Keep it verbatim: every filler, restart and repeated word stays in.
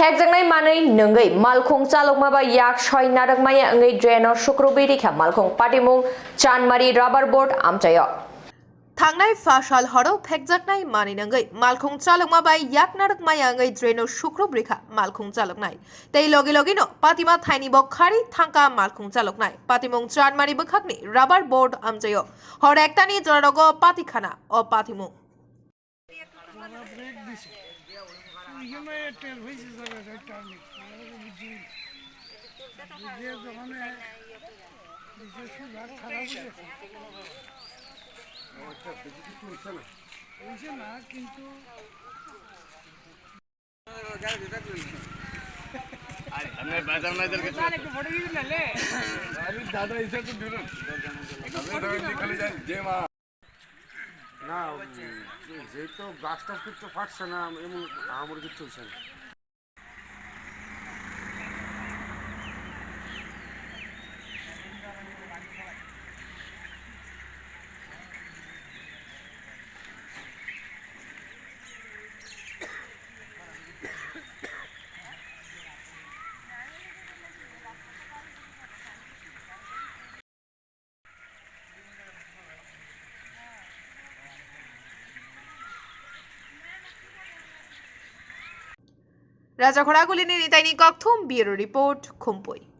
Phekjaknai manwi nungwi malkhung chalokma bai yak soi narwkmaya wngwi draino sukrubwi rikha malkhung patimung Chanmari Rubber Board amchaio. Thangnai phasal horo phekjaknai manwi nungwi malkhung chalokma bai yak narwkmaya wngwi draino sukrub rikha malkhung chaloknai. Tei logi logino patima thaini bo khari thangka malkhung chaloknai. Patimung Chanmari bwkhakni Rubber Board amchaio. Hor ektani jorarogo patikhana o patimung. ওরা ব্রেক দিছে। ওইখানে টের হয়েছে জায়গাটা টার্নিং। আমরা তো বুঝি না। বুঝে যখন নিজস্ব ভাগ খারাপ হয়ে গেছে। হয়েছে না, কিন্তু দাদা, এসে একটু দূরে। না, উম, যেহেতু গাছ টাছ কিচ্ছু ফাটছে না, এমন আহামরি কিচ্ছু হচ্ছে না। Raja Khoragulini Nitaini Kokthum, Bureau Report, Khumpui.